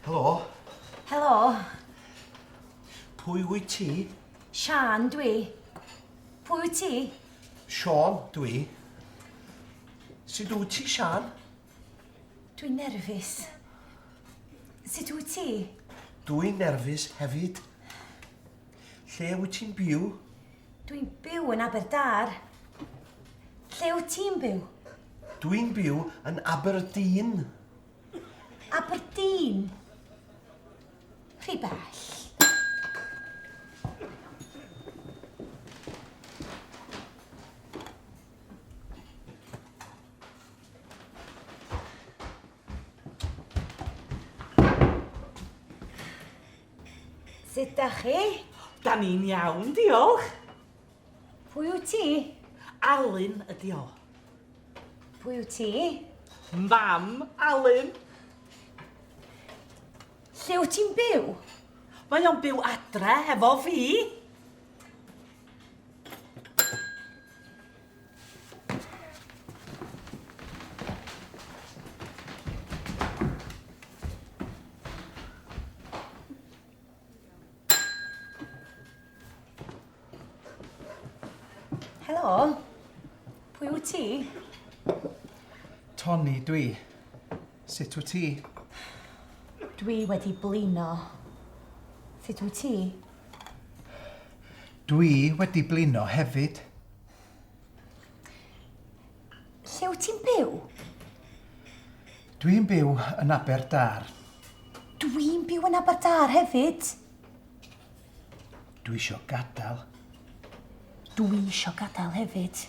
Helo. Helo. Pwy wyt ti? Siân dwi. Pwy wyt ti? Siôn dwi. Sut wyt ti, Siân? Dwi'n nerfus. Sut wyt ti? Dwi'n nerfus hefyd. Lle wyt ti'n byw? Dwi'n byw yn Aberdâr. Lle wyt ti'n byw? Dwi'n byw yn Aberdeen. Aberdeen? Rhy bell. Sut da chi? Da ni'n iawn, diolch. Pwy wyt ti? Alun ydi o. Pwy wyt ti? Mam Alun. Lle wyt ti'n byw? Mae o'n byw adre hefo fi. Helo. Pwy wyt ti? Tony dwi. Sut wyt ti? Dwi wedi blino. Sut wyt ti? Dwi wedi blino hefyd. Lle wyt ti'n byw? Dwi'n byw yn Aberdâr. Dwi'n byw yn Aberdâr hefyd. Dwi isio gadael. Dwi isio gadael hefyd.